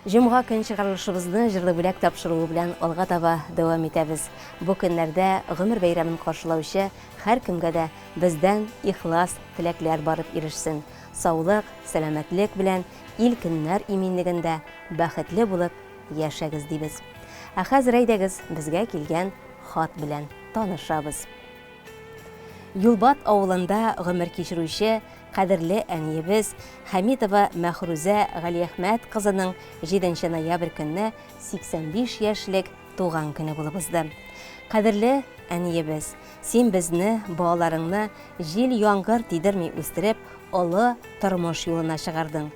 Җомга көн чыгарылышыбызны җырлы бүләк тапшыруы белән алга таба дәвам итәбез. Бу көннәрдә гомер бәйрәмен каршылаучы һәркемгә дә бездән ихлас теләкләр барып ирешсен. Саулык, сәламәтлек белән ил-көннәр иминлегендә бәхетле булып яшәгез дибез. Ә хәзер әйдәгез безгә килгән хат белән танышабыз. Юлбат авылында гомер кичерүче кадерле әниебез Хәмитова Мәхрүзә Галиәхмәт кызының 7 ноябрь көнне 85 яшьлек туган көне булып узды. Кадерле әниебез, син безне, балаларыңны җил-яңгыр тидерми үстереп, олы тормыш юлына чыгардың.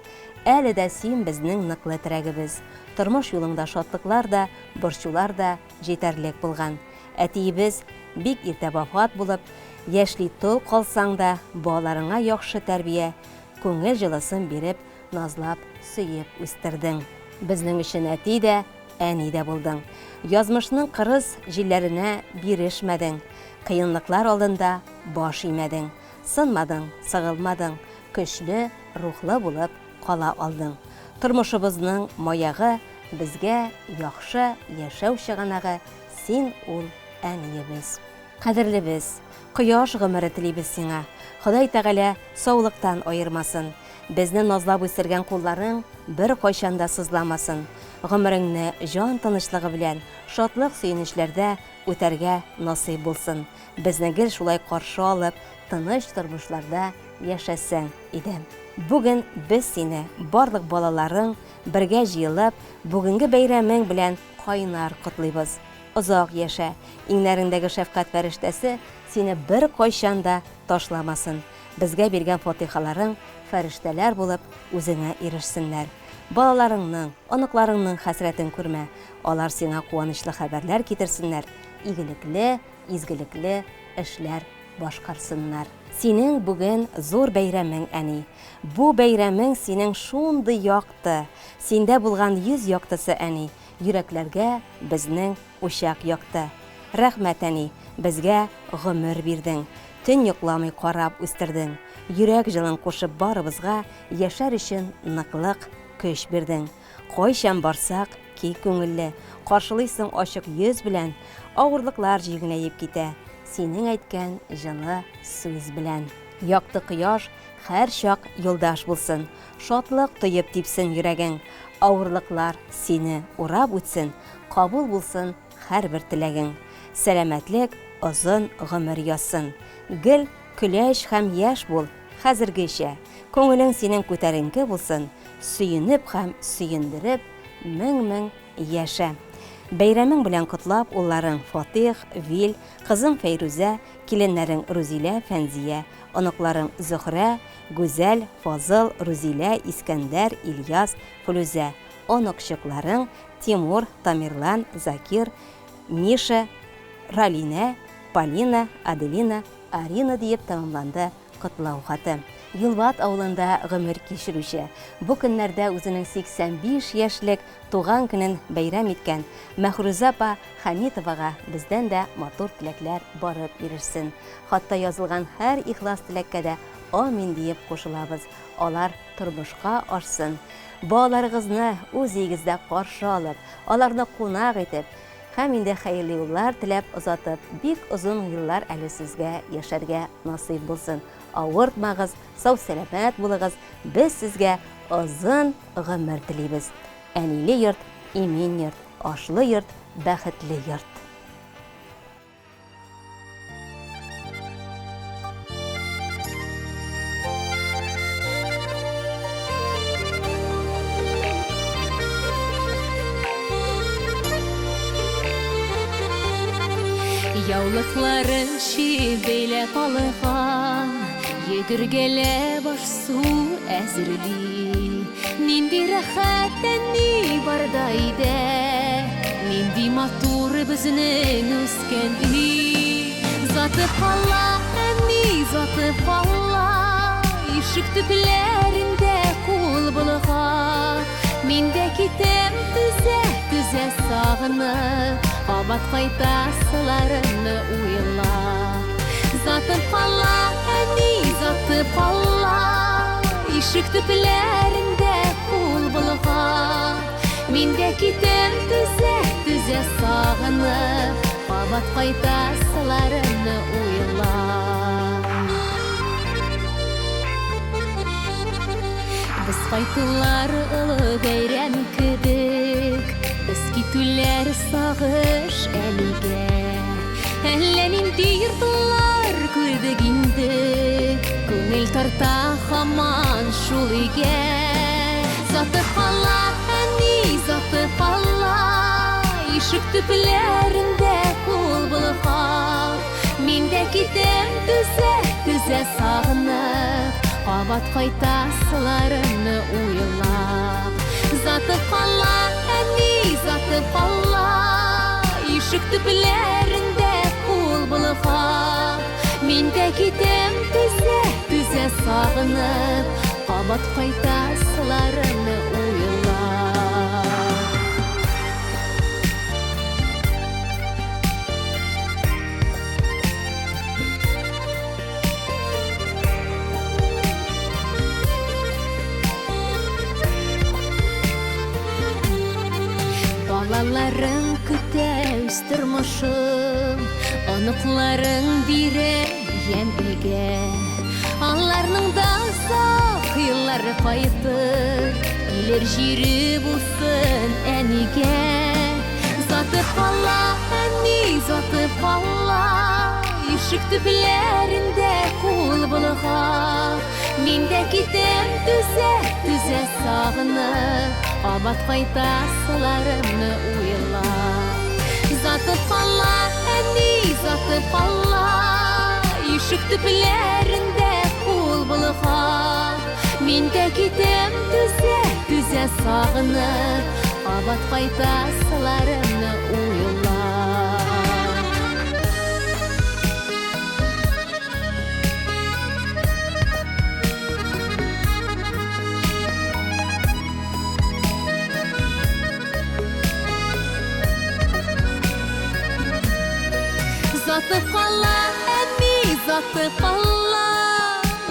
Әле дә син безнең ныклы терәгебез. Тормыш юлыңда шатлыклар да, борчулар да җитәрлек булган. Әтиебез бик иртә вафат булып, яшьли тол калсаң да, балаларыңа яхшы тәрбия, күңел җылысын биреп, назлап, сөеп үстердең. Безнең өчен әти дә, әни дә булдың. Язмышның кырыс җилләренә бирешмәдең, кыенлыклар алдында баш имәдең, сынмадың, сыгылмадың, көчле рухлы булып кала алдың. Тормышыбызның маягы, безгә яхшы яшәү чыганагы Син ул, әниебез. Кадерлебез, кояш гомере телибез сиңа. Ходай Тәгалә саулыктан аермасын. Безне назлап үстергән кулларың беркайчан да сызламасын. Гомереңне җан тынычлыгы белән, шатлык-сөенечләрдә үтәргә насыйп булсын. Безне гел шулай каршы алып, тыныч тормышларда яшәсәң иде. Бүген без сине, барлык балаларың бергә җыелып, бүгенге бәйрәмең белән Кайнар котлыйбыз. Озак яшә, иңнәреңдәге шәфкать фәрештәсе сине беркайчан да ташламасын. Безгә биргән фатыйхаларың фәрештәләр булып үзеңә ирешсеннәр. Балаларыңның, оныкларыңның хәсрәтен күрмә, алар сиңа куанычлы хәбәрләр китерсеннәр, игелекле, изгелекле эшләр башкарсыннар. Синең бүген зур бәйрәмең, әни. Бу бәйрәмең синең шундый якты. Синдә булган йөз яктысы, әни, йөрәкләргә безнең учак якты. Рәхмәт, әни, безгә гомер бирдең, төн йокламый карап үстердең, йөрәк җылың кушып барыбызга яшәр өчен ныклык, көч бирдең. Кайчан барсак, ки күңелле, каршылыйсың ачык йөз белән, авырлыклар җиңеләеп китә, синең әйткән җылы сүз белән. Якты кояш һәрчак юлдаш булсын, шатлык тоеп типсен йөрәгең, авырлыклар сине урап үтсен, кабул булсын һәрбер теләгең. Сәламәтлек, озын гомер язсын. Гел көләч һәм яшь бул, хәзергечә. Күңелең синең күтәренке булсын, сөенеп һәм сөендереп, мең-мең яшә. Бәйрәмең белән котлап, улларың Фатыйх, Вил, кызың Фәйрүзә, киленнәрең Рузилә, Фәнзия, оныкларың Зөһрә, Гүзәл, Фазыл, Рузилә, Искәндәр, Ильяс, Флүзә, оныкчыкларың Тимур, Тамерлан, Закир, Миша, Ралинә, Полина, Аделина, Арина диеп тәмамланды котлау хаты. Юлбат авылында гомер кичерүче, бу көннәрдә үзенең 85 яшьлек туган көнен бәйрәм иткән Мәхрүзә апа Хәмитовага бездән дә матур теләкләр барып ирешсен. Хатта язылган һәр ихлас теләккә дә амин диеп кушылабыз. Алар тормышка ашсын. Балаларыгызны үз өегездә каршы алып, аларны кунак итеп, Һәм инде хәерле юллар теләп озатып, бик озын еллар әле сезгә яшәргә насыйп булсын. Авыртмагыз, сау-сәламәт булыгыз, без сезгә озын гомер телибез. Әниле йорт, имин йорт, ашлы йорт, бәхетле йорт. Яулыкларын чөеп бәйләп алган, Йөгергәләп аш-су әзерли. Нинди рәхәт әни барда өйдә, Нинди матур безнең үскән өй. Заты кала, әни, заты кала, Ишек төпләрендә кул болгап. Мин дә китәм түзә-түзә сагынып, Кабат кайтасыларымны уйлап. Заты кала, әни, заты кала, Ишек төпләрендә кул болгап. Кабат кайтасыларымны уйлап. Без кайтулар олы бәйрәм кебек, Без китүләр сагыш әлегә. Әллә нинди йортлар күрдек инде, Күңел тарта һаман шул өйгә. Заты кала, әни, заты кала, Ишек төпләрендә кул болгап. Мин дә китәм түзә, түзә сагынып, Кабат кайтасыларымны уйлап. Заты кала, әни, заты кала, Ишек төпләрендә кул болгап. Мин дә китәм түзә, түзә сагынып, Кабат кайтасыларымны уйлап. Балаларың көтә үз тормышын, Оныкларың бирә ямь өйгә. Аларның да озак еллары кайтыр, Килер җире булсын әнигә. Заты кала, әни, заты кала, Ишек төпләрендә кул болгап. Мин дә китәм түзә, түзә сагынып, Кабат кайтасыларымны уйлап. Заты кала, әни, заты кала, Ишек төпләрендә кул болгап. Мин дә китәм түзә, түзә сагынып, Кабат кайтасыларымны уйлап. Заты кала, әни, заты кала,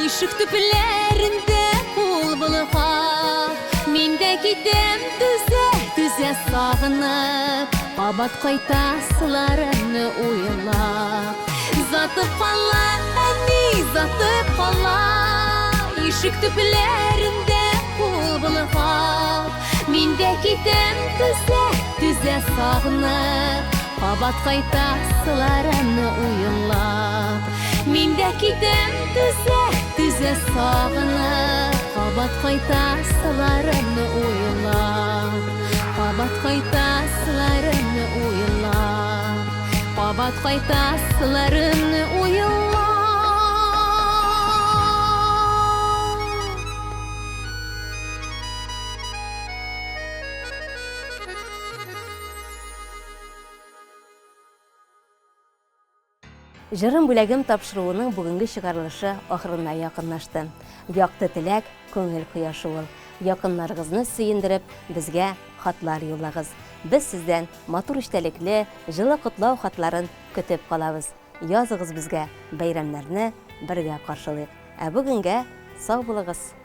Ишек төпләрендә кул болгап. Мин дә китәм түзә, түзә сагынып, Кабат кайтасыларымны уйлап. Заты кала, әни, заты кала, Ишек төпләрендә кул болгап. Мин дә китәм түзә, түзә сагынып, Кабат кайтасыларымны уйлап. Мин дә китәм түзә, түзә сагынып, Кабат кайтасыларымны уйлап. Кабат кайтасыларымны уйлап. Кабат кайтасыларымны уйлап. Җырым бүләгем тапшыруының бүгенге чыгарылышы ахырына якынлашты. Якты теләк, күңел кояшы ул. Якыннарыгызны сөендереп, безгә хатлар юллагыз. Без сездән матур эчтәлекле, җылы котлау хатларын көтеп калабыз. Языгыз безгә, бәйрәмнәрне бергә каршылыйк. Ә бүгенгә сау булыгыз!